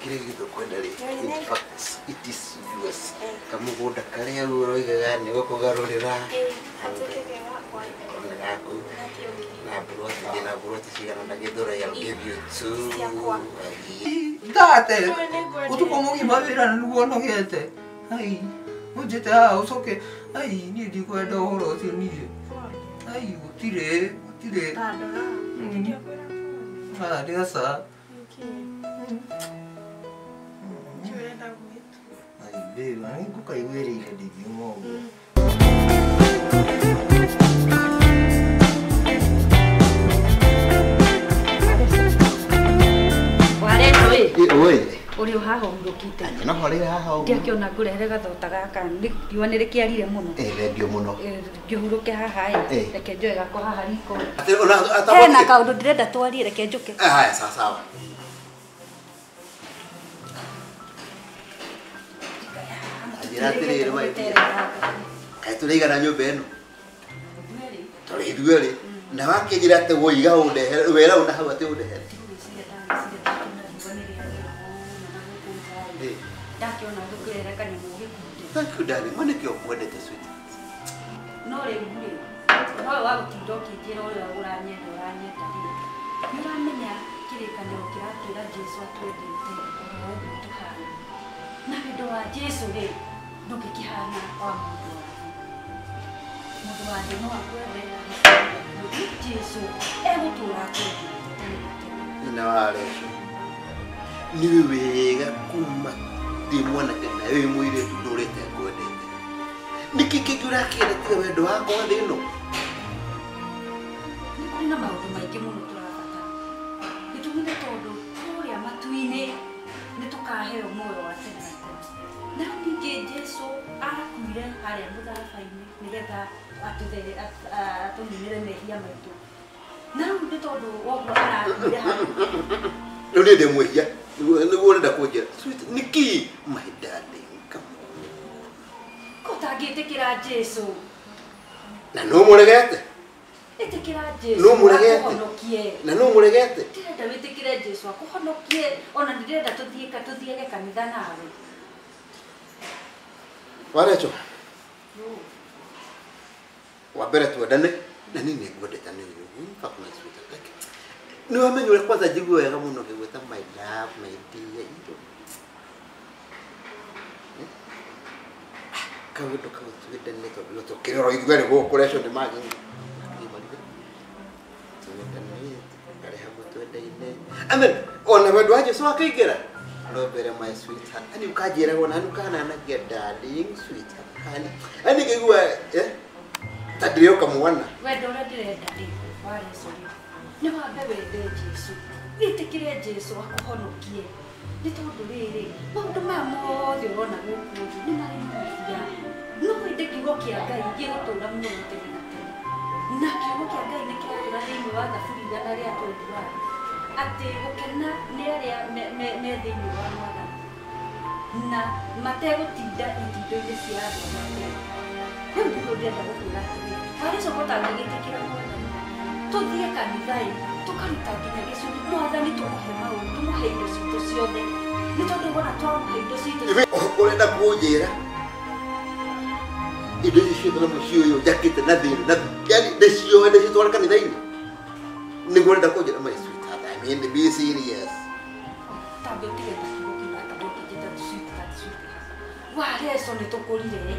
Kĩrĩa gĩothe ũkwenda rĩ, in fact it is yours. Kamũgũnda karĩa ũroigaga nĩ gũkũgarũrĩra. Nĩ gaku. Na mburoti ndĩna mburoti cigana na Gĩthũrai, I'll give you two. Ndate ũtukũ mũgima wĩra nĩguo nogete. Ai, ũnjĩte haha ũcoke. Ai, niĩ ndikwenda ũhoro ũcio niĩ. Ai, gũtirĩ, gũtirĩ. Ah, ndigaca. Ai, babe, nĩ ngũkaiguĩrĩire ndingiuma ũguo. Oi. Uri haha ũhurũkĩte. No horĩ haha ũguo. Ndiakĩona ngũrehere gathota gaka riũa nĩ rĩkĩarire mũno. Thengiũ mũno. Ngĩhurũke haha ĩ, reke njoe gakwa haha riko. Atĩ ona Hena kaũndũ ndĩrenda twarie, reke njũke. Haya, sawa sawa. Njĩra atĩrĩrĩ my dear. Kaĩ tũrĩigana nyũmba ĩno? Tũrĩ ithuerĩ. Na wakĩnjĩra atĩ woiga ũndehere, wera una hau atĩ ũndehere. Ndakiona ngũkũrehere kanyamũ gĩkunde. Thank you darling. Ma nĩkĩo ngwendete sweetheart. No rĩu rĩ, ũhoro wa gũtinda ũkĩnjĩra ũrĩa ũranyenda ũranyenda rĩ, nĩ ũramenya kĩrĩkanĩro kĩratwĩra Jesũ atwendete oro ũguo tũhana. Na wendo wa Jesũ rĩ, ndũngĩkĩhana wa mũndũ wa thĩ. Mũndũ wa thĩ no akwende Jesũ egũtũra akwendete tene na tene. Nyina wa Rachel, nĩ wega kuma ndĩ mwanake na wĩ mũirĩtu ndũrĩte ngwendete. Nĩkĩ kĩngĩ ũrakĩenda tiga wendo wakwa thĩ ĩno? Nĩ kũrĩ na maũndũ maingĩ mũno tũrabatara. Gĩtũmi nĩ tondũ kũrĩa matu-inĩ nĩ tũkaheo muoyo wa tene na tene. Na ningĩ Jesũ akuire harĩa mũtharaba-inĩ nĩgetha atũninĩre mehia maitũ. Na rĩu nĩ tondũ woguo arakuire harĩa. Rĩu niĩ ndĩ mwĩhia, nĩguo ũrenda kũnjĩra. Sweet, nĩkĩ? My darling, come on. Ko ũtangĩtĩkĩra Jesũ? Na no mũregete? Ĩtĩkĩra Jesũ No mũregete? akũhonokie. Na no mũregete? Ndĩrenda wĩtĩkĩre Jesũ akũhonokie, ona ndĩrenda tũthiage kanitha nawe. Wa Rachel, wa mbere twendane, na niĩ nĩ ngwendete nĩ ũyũ. In fact, my sweetheart, nĩ wamenya ũrĩa kwanza njigua wega mũno ngĩgwĩta my love, my dear, you know. Kaũndũ kau twendane tondũ tũkĩrĩ oro ithuerĩ gũkũ Rachel nĩ magĩ. Twendane, tũikare hamwe twendaine. And then, ona wendo wa Jesũ akĩingĩra. No mbere my sweetheart. Ani ũkanjĩraga ona ũkananagia darling, sweetheart, honey. Ani ngĩigua ta ndĩrĩ o kamwana. Wendo ũrĩa ndĩrenda rĩ, wa Jesũ rĩ, nĩ wambe wende Jesũ. Wĩtĩkĩre Jesũ akũhonokie. Nĩ tondũ rĩrĩ, maũndũ maya mothe ũrona gũkũ thĩ nĩ marĩ na mũthia. No ĩndĩ kiugo kĩa Ngai gĩgũtũũra muoyo tene na tene. Na kiugo kĩa Ngai nĩ kĩratũra thĩinĩ wa Thaburi 121 atĩ gũkena nĩ arĩa me thĩinĩ wa Mwathani na mategũtinda itindo-inĩ cia andũ arĩa angĩ. Rĩu nĩguo ndĩrenda gũkwĩra atĩrĩrĩ, warĩcoka ũtangĩgĩtĩkĩra Mwathani, tũthiĩ kanitha-ĩ, tũkaruta nginya gĩcunjĩ, Mwathani tũmũhe maũndũ, tũmũhe indo citũ ciothe. Nĩ tondũ wona twamũhe indo citũ Ũrenda kũnjĩra indo ici ciothe na mũciĩ ũyũ njakĩte na thĩna na yani ndĩcioe ndĩcitware kanitha-inĩ nĩguo ũrenda kũnjĩra my sweetheart, I mean be serious. Tambe ũtige ta kiugo kĩu ũratinda ũkĩnjĩta sweetheart, sweetheart. Wareco nĩ tũkũrire.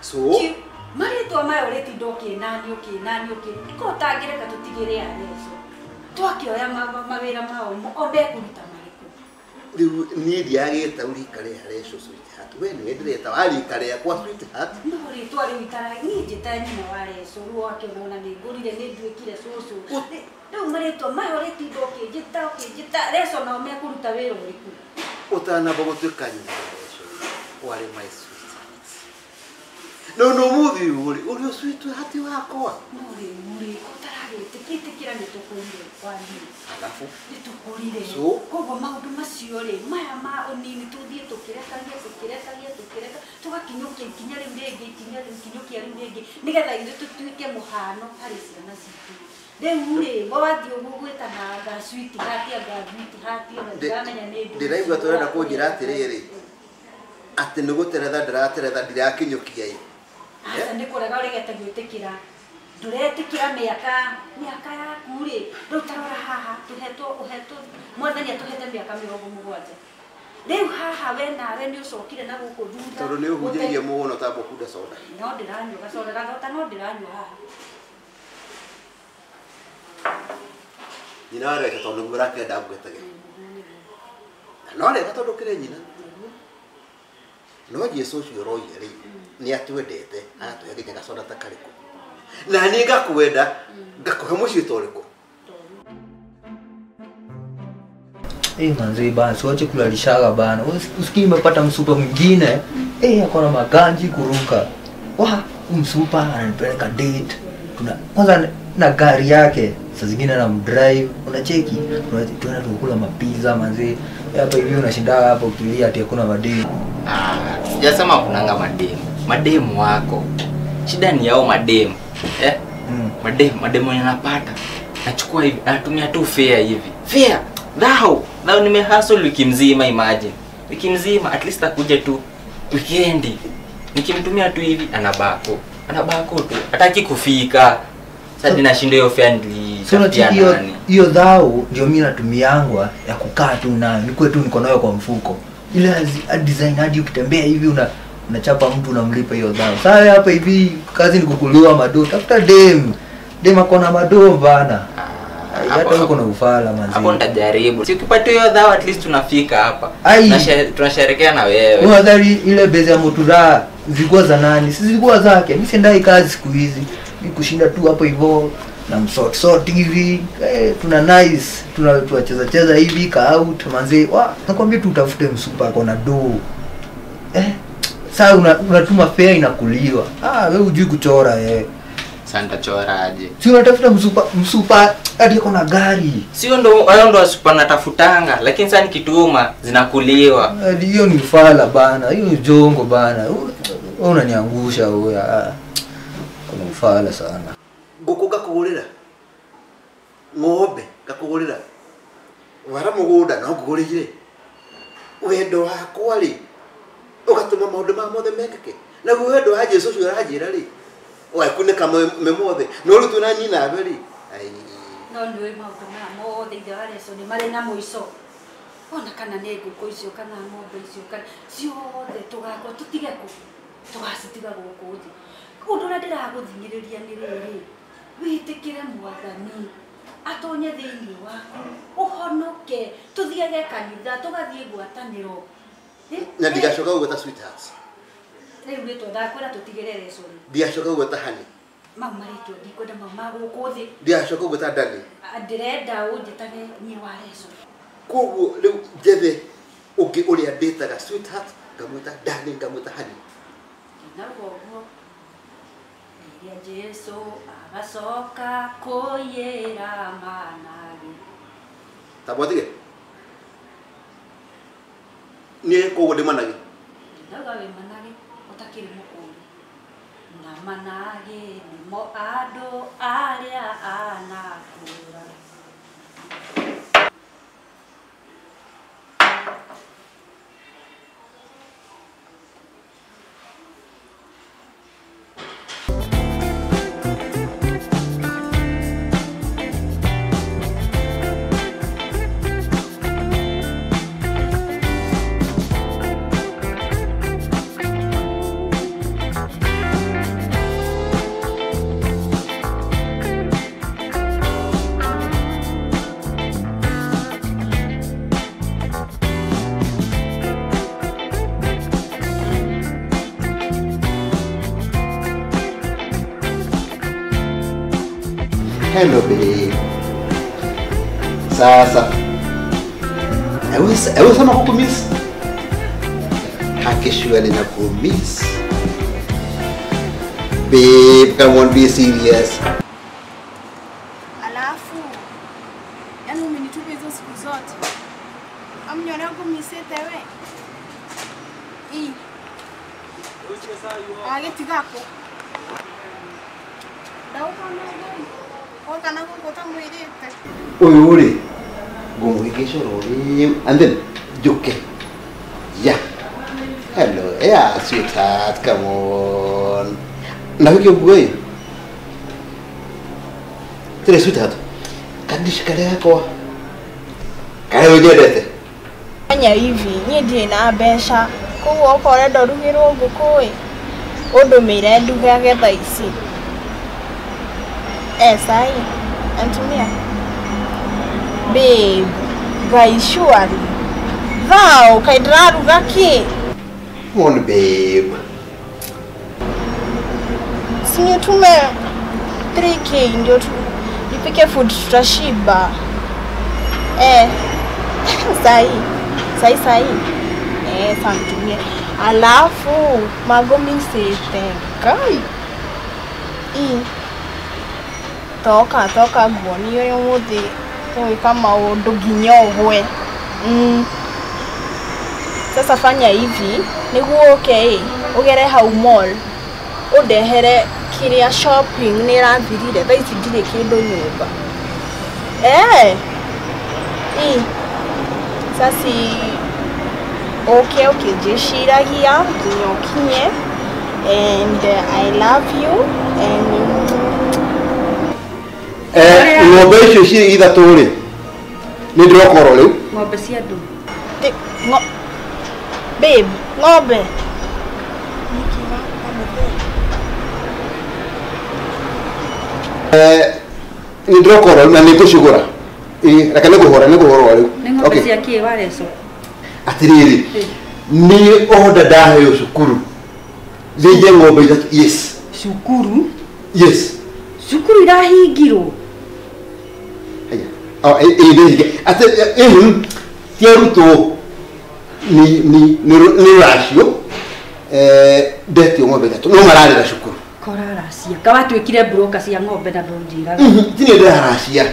So Marĩtwa maya ũrĩtinda ũkĩnani ũkĩnani ũkĩ ko ũtangĩreka tũtigĩre areco. Twakĩoya mawĩra mao o mekũruta marĩkũ. Rĩu niĩ ndiagĩta rika rĩa Rachel sweetheart, we nĩwe ndĩreta wa rika rĩakwa sweetheart. No rĩtwa rĩu itara niĩ njĩta nyina wa Rachel rĩu wakĩona ona nĩ ngũrire nĩ nduĩkire cũcũ. Rĩu marĩtwa maya ũrĩtinda ũkĩnjĩta ũkĩnjĩta Rachel nao mekũruta wĩra ũrĩkũ? Ũtanamba gũtuĩka nyina wa Rachel warĩ my sweetheart. No no mũthĩ ũyũ rĩ, ũrĩ o sweetheart wakwa. No rĩu rĩ, ũtaragĩtĩkĩra nĩ tũkũrire kwani. Alafu Nĩ tũkũrire. So? Koguo maũndũ macio rĩ, maya ma ũnini tũthiĩ tũkĩrekagia tũkĩrekagia tũkĩreka tũgakinyũkia ikinya rĩu rĩngĩ ikinya rĩu ikinyũkia rĩu rĩngĩ nĩgetha ithuĩ tũtuĩke mũhano harĩ ciana citũ. Rĩu rĩ wathiĩ ũguo gwĩtana anga sweet heart anga sweet heart ona ndiramenya nĩ ndũ. Ndĩraigua tũrenda kũnjĩra atĩrĩrĩ atĩ nĩ gũteretha ndĩrateretha ndirakinyũkia ĩ. Aca nĩ kũrega ũregete gwĩtĩkĩra. Ndũretĩkĩra mĩaka mĩaka yaku rĩ rĩu tarora haha tũhetwo ũhetwo mwathani atũhete mĩaka 70. Rĩu haha we nawe nĩ ũcokire na gũkũ thutha. Tondũ nĩ ũhunjĩirie mũno ta mbũkunda soda. No ndĩranyua gacoda gathota no ndĩranyua haha. Nyina areka tondũ nĩguo ũrakĩenda ngwĩtage. Na no areka tondũ ũkĩrĩ nyina. No Jesu ũcio ũroiga rĩ nĩ atwendete agatũhe nginya gacoda ta karĩkũ. Na niĩ ngakwenda ngakũhe mũciĩ ta ũrĩkũ. Eh, manzi bana, siwache kulalishaga bana. Usikii nimepata msupa mwingine. Eh, akona maganji kuruka. Wah, msupa ananipeleka date. Tuna kwanza na gari yake, saa zingine na mdrive, unacheki. Tunaenda tukula mapiza manzi. Hapa hivi unashinda hapo ukilia ati hakuna mademu. Ah, sijasema kunanga mademu. Mademu wako. Shida ni yao mademu. Eh? Mademu, mademu ninapata. Nachukua hivi, natumia tu fare hivi. Fare. Dhao, dhao nimehustle wiki mzima imagine. Wiki mzima at least akuje tu weekend. Nikimtumia tu hivi anabako. Anabako tu. Hataki kufika. Sasa ninashinda hiyo friendly. So hiyo hiyo dhao ndio mimi natumiangwa ya kukaa tu nayo. Nikuwe tu niko nayo kwa mfuko. Ile design hadi ukitembea hivi unachapa mtu unamlipa hiyo dhao. Sasa hapa hivi kazi ni kukuliwa mado. Tafuta dem. Dem akona mado bana. Hata uko na ufala manzi. Hapo nitajaribu. Si ukipata hiyo dhao at least tunafika hapa. Tunasherehekea na wewe. Unadhani ile base ya Mutura zilikuwa za nani? Si zilikuwa zake. Mimi sendai kazi siku hizi. Mimi kushinda tu hapo hivyo na msort sort hivi. Tuna nice, tunacheza cheza hivi ka out manzi. Wa, nakwambia tu utafute msupa akona do. Sasa unatuma fare inakuliwa. Ah, wewe hujui kuchora eh. Sasa chora aje? Si unatafuta msupa hadi kuna gari. Sio ndo hayo ndo wasupa natafutanga, lakini sasa nikituma zinakuliwa. Hiyo ni ufala bana, hiyo ni jongo bana. Wewe unaniangusha wewe. Kuna ufala sana. Ngũkũ ngakũgũrĩra. Ng'ombe ngakũgũrĩra. Wara mũgũnda no ngũgũrĩire. Wendo wakwa rĩ ũgatũma maũndũ ma mothe mekĩke. Naguo wendo wa Jesu ũcio ũranjĩra rĩ wakunĩka memothe no rĩu twĩna nyina we rĩ. Ai. No nĩũĩ maũndũ maya mothe ithe wa Leso nĩ marĩ na mũico. Ona kana nĩ ngũkũ icio kana ng'ombe icio kana ciothe tũgakwa tũtige kũ tũgacitiga gũkũ thĩ. Ũndũ ũrĩa ndĩragũthing'ĩrĩria nĩ rĩrĩ, wĩtĩkĩre mwathani atonye thĩinĩ waku ũhonoke, tũthiage kanitha tũgathiĩ ngwatanĩro. Na ndigacoka gũgwĩta sweethearts. Rĩu rĩtwa ndakwĩra tũtigĩre Leso rĩ. Ndigacoka gũgwĩta honey. Mau marĩtwa ndikwenda mau ma gũkũ thĩ. Ndigacoka gũgwĩta darling. Ndĩrenda ũnjĩtage niĩ wa Leso. Koguo rĩu njethe ũngĩ ũrĩa ndĩtaga sweetheart ngamwĩta darling ngamwĩta honey. Ndinauga ũguo. Rĩrĩa Jesu agacoka kũiyĩra managĩ. Tabwatige. Niĩ koguo ndĩ managĩ. Ndinauga wĩ managĩ ũtakĩrĩ mũkũrũ. Na managĩ nĩmo andũ arĩa anakũra. Hello babe. Sasa. Ewe sema kukumiss. Hakishua ninakumiss. Babe, come on, be serious. Alafu, yani umenitupa hizo siku zote. Amnyona kumisete we. I. Age tigako. Dauka na. Woka na gũkũ ũtamwĩrĩte. Ũyũ rĩ ngũmũhĩngĩca oro rĩu and then njũke. Yeah. Hello. Yeah, sweetheart, come on. Na wiki ũguo ĩ. Tĩrĩ sweetheart. Kandici karĩa gakwa. Karĩa ũnyendete. Fanya hivi, niĩ ndirĩ na mbeca. Koguo okorwo ũrenda ũrugĩrwo ngũkũ ĩ, ũndũmĩre ndugage thaa ici. Sahi, antumia. Babe, Ngai surely. Thao, kaĩ ndĩraruga kĩ? Come on, babe. Si nitume 3K ndio tu nipike food tutashiba. Sahi. Sahi sahi. Sasa nitumie. Alafu magomisete. Kai. Toka toka nguonio yumuthi twika maundu nginya ugwe. Sasa fanya hivi niguo uke ugere hau mall undehere kiria shopping ni rathirire thaa ici ndirĩ kĩndũ nyũmba. Sasa okay okay njĩciragia nginya ũkinye and I love you and ng'ombe icio cirĩ ithatũ rĩ nĩ ndĩrokorwo rĩu ng'ombe cia andũ. Babe, ng'ombe. Nĩ ndĩrokorwo na nĩ ngũcigũra. Reke nĩ ngũhũra rĩu. Nĩ ng'ombe cia kĩ wareco? Atĩrĩrĩ, nĩ order ndaheo cukuru thĩnje ng'ombe ithatũ. Yes. Cukuru? Yes. Cukuru irahingirwo? Haya. Oh, atĩ ti arutwo ni racio ndetio ng'ombe ithatũ no mararĩra cukuru. Koraracia kawatuĩkire broker cia ng'ombe na ndũnjĩraga. Ti niĩ ndĩraracia.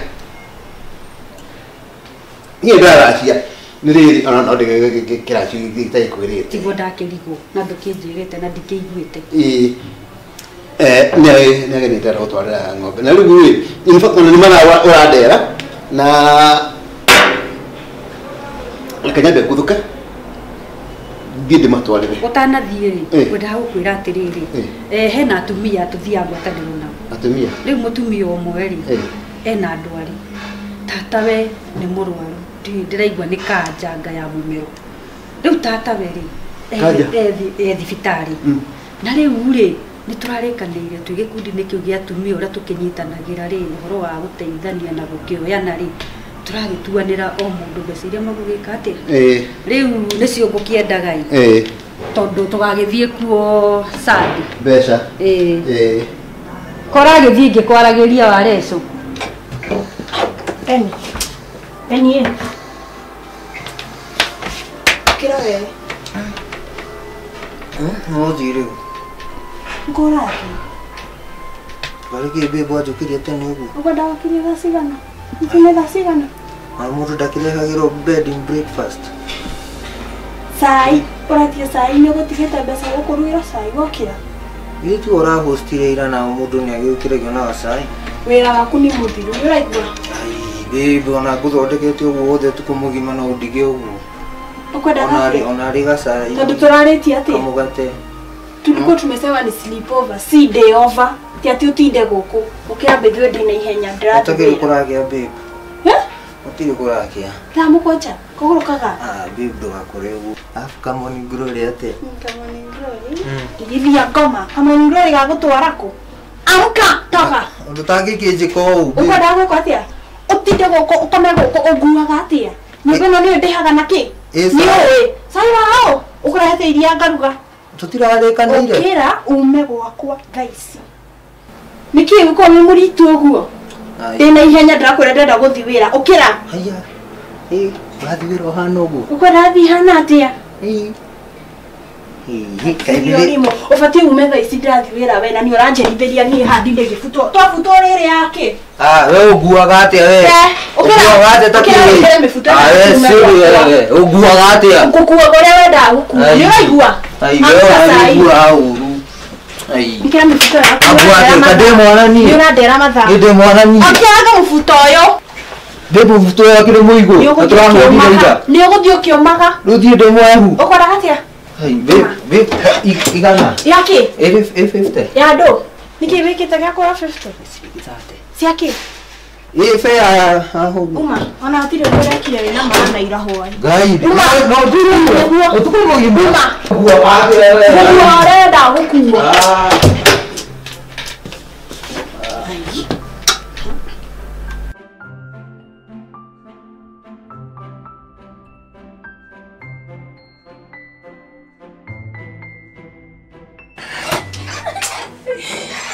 Niĩ ndĩraracia. Nĩ rĩrĩ ona no kĩracio gĩtarĩ kwĩrĩte. Tiguo ndakĩrigwo na ndũkĩnjĩrĩte na ndikĩiguĩte. Nĩ gũtwarĩra ng'ombe na rĩu rĩ in fact ona nĩ mathaa ũrandera na reke nyambe ngũthũke thiĩ ndĩmatwarĩre. Ũtanathiĩ rĩ ngwendaga gũkwĩra atĩrĩrĩ, hena atumia tũthiaga ngwatanĩro nao. Atumia? Rĩu mũtumia ũmwe rĩ ena ndwari, tatawe nĩ mũrwaru, ndĩraigua nĩ kanja nga ya mũmero. Rĩu tatawe rĩ e thibitarĩ na rĩu rĩ nĩ tũrarĩkanĩire twĩ gĩkundi-inĩ kĩu gĩa atumia ũrĩa tũkĩnyitanagĩra rĩ ũhoro wa gũteithania na gũkĩoyana rĩ tũragĩtuanĩra o mũndũ mbeca iria magũgĩka atĩa. Rĩu nĩcio ngũkĩendaga ĩ tondũ tũgagĩthiĩ kuo Sunday. Mbeca. Koragĩthiĩ ngĩkwaragĩria wareco. Eni. Eni. Kĩra we. No thiĩ rĩu. Ngũrathiĩ. Barĩkĩ babe wanjũkĩria tene ũguo. Ũkwenda gũkinya thaa cigana? Nginya thaa cigana? Na mũndũ ndakĩrehagĩrwo bed and breakfast. Cai, ũretie cai nĩ ũgũtigĩte mbeca gũkũrugĩra cai wokĩra. Githĩ tiwe ũrahostire ira na mũndũ nĩ agĩũkĩragio na gacai? Wĩra waku nĩ mũthiru, nĩ ũraigua? Ai, babe, ona ngũthondekete ũguo wothe ũtukũ mũgima no ũndige ũguo. Ũkwenda Ona arĩ gacai. Tondũ tũrarĩtie atĩa? Kamũgate. Tulikuwa tumesema ni sleepover, si day over. Ti ati utinde gũkũ. Ũkĩra mbithwe ndĩ na ihenya ndĩrathiĩ. Gũtirĩ kũragĩa babe. Gũtirĩ kũragĩa. Thaa mũgwanja kũgũrũkaga. Babe ndũgakore ũguo. Alafu ka morning glory atĩa? Ka morning glory. Ndigithia ngoma. Ka morning glory gagũtwara kũ? Amka, toka. Ũndũ tangĩkĩnjĩka ũũ babe. Ũkwenda gwĩka atĩa? Ũtinde gũkũ ũkome gũkũ ũnguaga atĩa? Nyũmba ĩno nĩyo ndĩhaga na kĩ? Nĩ ũĩ. Cai wa ũ? Ũkũrehete iria ngaruga. Tũtirarĩkanĩire. Ũkĩra ume gwakwa thaa ici. Nĩkĩ ũkorwo wĩ mũritũ ũguo? Ndĩna ihenya ndĩrakwĩra ndĩrenda gũthiĩ wĩra. Ũkĩra. Haya. Ũrathiĩ wĩra ũhana ũguo? Ũkwenda thiĩ hana atĩa? Ũbatiĩ ume thaa ici ndĩrathiĩ wĩra we na nĩ ũranjerithĩria niĩ haha ndinde ngĩbutwo. Twabutwo rĩrĩ yake. We ũnguaga atĩa we? Ũkĩra. Ũkĩra wĩkĩre mĩbuto ĩno ume gwakwa. Ũnguaga atĩa? Ngũkuaga ũrĩa wendaga gũkuo. Nĩ ũraigua? Ai, we ũranigua ũru. Ikĩra mĩbuto yaku. Ndĩ mwana niĩ. Nĩ ũrandera mathaa. Ndĩ mwana niĩ. Akĩraga mũbuto ũyũ. Ndĩ mũbuto ũyũ akĩrĩ mũigũ. Tũrahũrire ira. Nĩ ũgũthiĩ ũkĩũmaga. Rĩu thiĩ ndĩ mwehu. Ũkoraga atĩa? Babe, igana. Ya kĩ? Ĩ 50. Ya ndũ? Nĩkĩ wĩkĩte gĩa kũra 50? Cia kĩ? Ĩ fare Uma, ona hatirĩ ũndũ ũrekire wĩna maana ira hwaĩ. Ngai. Uma. No njũrĩ. Ũtukũ mũgima. Uma. Gua Gũkua ũrenda gũkua.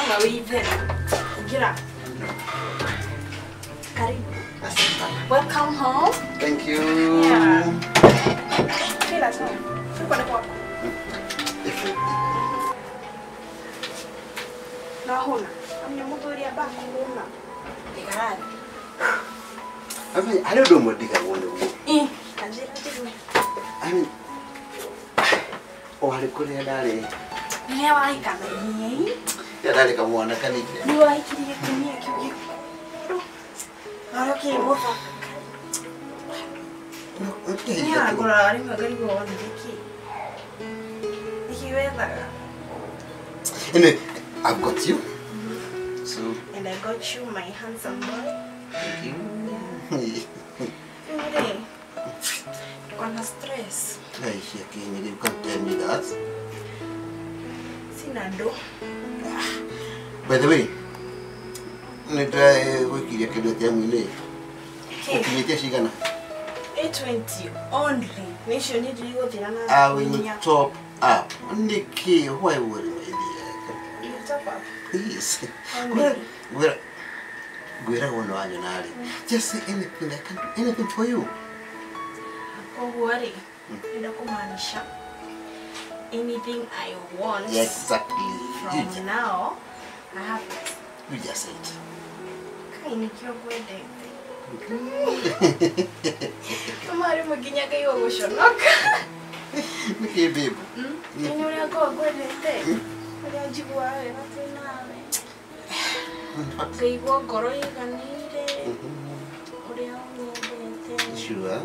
Ama wĩithe. Ingĩra. Karibu. Welcome home. Thank you. Yeah. Feel at home. Feel kwa kwako. Na huna. Amna muthuri amba kuhuna. Ndigarathi. I mean, I don't know what diga wona uguo. Eh, kanjira njigue. I mean, o harĩ kũrĩa ndarĩ. Rĩrĩa wahikanagia. Ya ndarĩ kamwana kanini. Nĩ wahikirie gĩtumia kĩu gĩkũrũ. Na ũrĩa ũkĩrĩ mũthaka. Nĩ aragũraga rĩmwe ngarigwo wonire kĩ. Nĩkĩ wethaga? Anyway, I've got you. So. And I got you, my handsome boy. Thank you. Rĩu rĩ, ndũkona stress. Hey, you can't tell me that. Sina ndũ. By the way, nĩndĩragwĩkiria kĩndũ ATM-inĩ. Ũkinyĩtie cigana? 820 only. Nĩcio niĩ ndirigũthira na I will top up. Nĩkĩ? Why worry, my dear? You top up? Please. Ngwĩragwo nĩ wanyona rĩ. Just say anything. I can do anything for you. Koguo rĩ, nĩenda kũmaanisha anything I want. Yeah, exactly. From now, I have it. You just say it. Kai nĩkĩo ngwendete. Kama rĩmwe nginya ngaigua gũconoka. Nĩkĩ babe? Nĩ ũrĩa ngoragwo ngwendete. Ũrĩa njiguaga wega twĩ nawe. Ngaigua ngoro ĩiganĩire. Ũrĩa ũnyendete. Sure.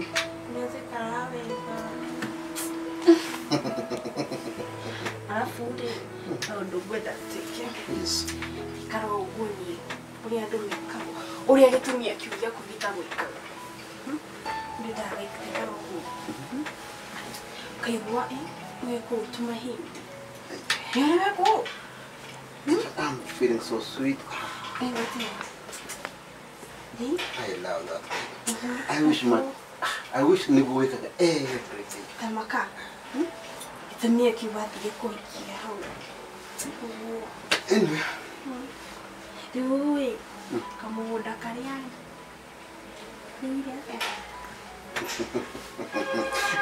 Ũrĩa tũikaraga wega. Arabu rĩ, kaũndũ ngwenda tuĩke. Yes. Ikara ũguo niĩ. Ũrĩa andũ mekagwo. Ũrĩa gĩtumia kĩu gĩaku gĩtagwĩkaga. Ndendaga gũikara ũguo. Ũkaigua wekwo tũmahinda. Nĩ ũrĩ wekwo? I'm feeling so sweet. I love that. I wish my, I wish nĩguo wĩkaga every day. Tamaka. Gĩtumia kĩu wathiĩ kũhikia hau. Ũguo. Anyway. Rĩu ĩ, kamũgũnda karĩa nĩire atĩa?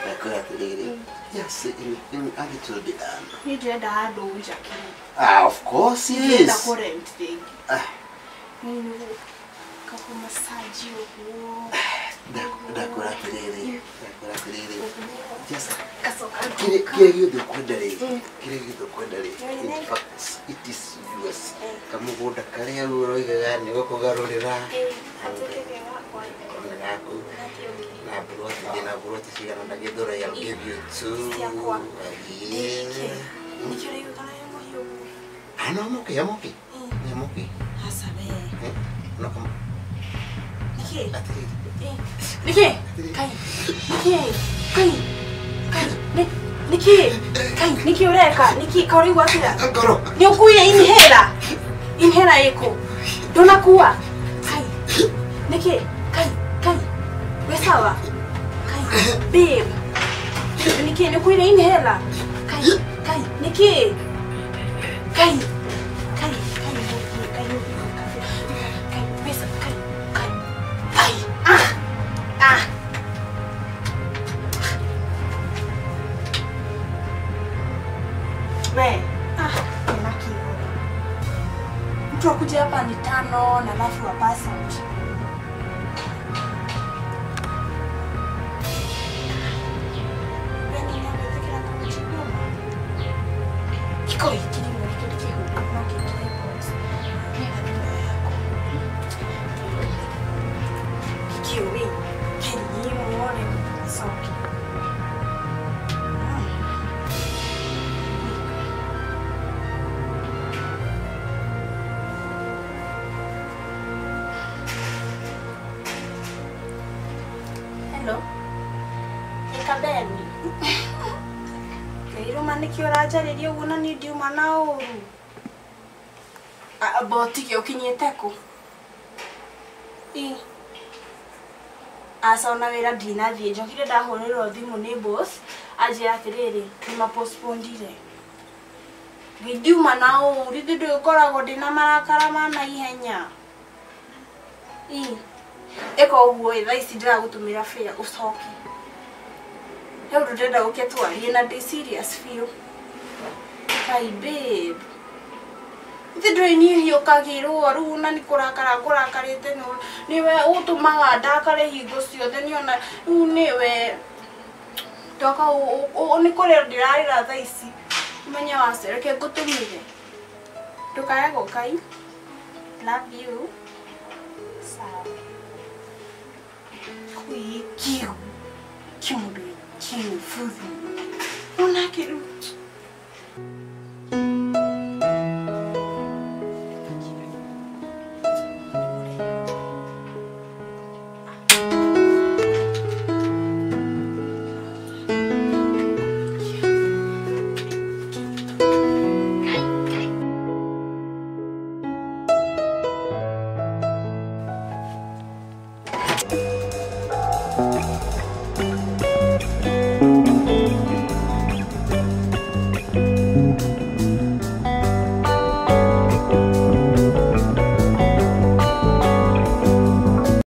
Ndakwĩra atĩrĩrĩ, just say anything and it will be done. Niĩ ndĩrenda handũ njakĩre. Ah, of course, yes. Ndĩrenda kũ rent rĩngĩ. Niĩ nĩguo kakũmassage ũguo. Ndakwĩra atĩrĩrĩ, ndakwĩra atĩrĩrĩ. Just Gacoka kĩrĩa gĩothe ũkwenda rĩ, kĩrĩa gĩothe ũkwenda rĩ, in fact, it is yours. Kamũgũnda karĩa rĩu ũroigaga nĩ gũkũgarũrĩra. Gatuĩke ge gakwa. Nĩ gaku. Na buroti, ndĩna buroti cigana na Gĩthũrai, I'll give you two. Ciakwa. Yeah. Nĩkĩo ũraigua kana wĩ mũhiũ ũguo? Ah, no, I'm okay, I'm okay. I'm okay. Aca we. No, Nĩkĩ? Atĩrĩrĩ. Nĩkĩ? Kai. Nĩkĩ? Kai. Kai. Nĩkĩ? Kai, nĩkĩ ũreka? Nĩkĩ ka ũraigua atĩa? Ngoro. Nĩ ũkuire inhaler? Inhaler ĩkũ? Ndũnakua? Kai. Nĩkĩ? Kai, kai. Wĩ sawa? Kai, babe. Nĩkĩ nĩ ũkuire inhaler? Kai, kai, nĩkĩ? Kai. Kai, kai, kai, kai, pesa, kai, kai. Kai. Ah. Ah. We. Ah, nina kiu. Mtu akuja hapa ni tano na alafu wa pass out. We ni nani kira kama chikoma. Kiko hiki ni mwana kile kihu. Kairuma nĩkĩo ũranjarĩria ũguo na niĩ ndiuma na ũru. Amba ũtige ũkinyĩte kũ? Ĩ. Aca ona wĩra ndinathiĩ njokire ndahũrĩrwo thimũ nĩ boss anjĩra atĩrĩrĩ nĩmapostponire. Ngai ndiuma na ũru ithuĩ ndũgĩkoragwo ndĩna marakara ma naihenya. Ĩ. Ĩka ũguo ĩ thaa ici ndĩragũtũmĩra fare ũcoke. He ũndũ ndĩrenda gũke twarie na ndĩ serious biũ. Kai babe. Ithe ndũĩ niĩ hiũkagĩrwo rĩu na nĩ kũrakara ngũrakarĩte nĩwe ũtũmaga ndakare hingo ciothe nĩona rĩu nĩwe ndoka nĩ kũrĩra ndĩrarĩra thaa ici ũmenye wace reke ngũtũmĩre ndũkae gũka i love you sawa kwĩ kiu kĩmũndũ kiu futhi onake rĩu.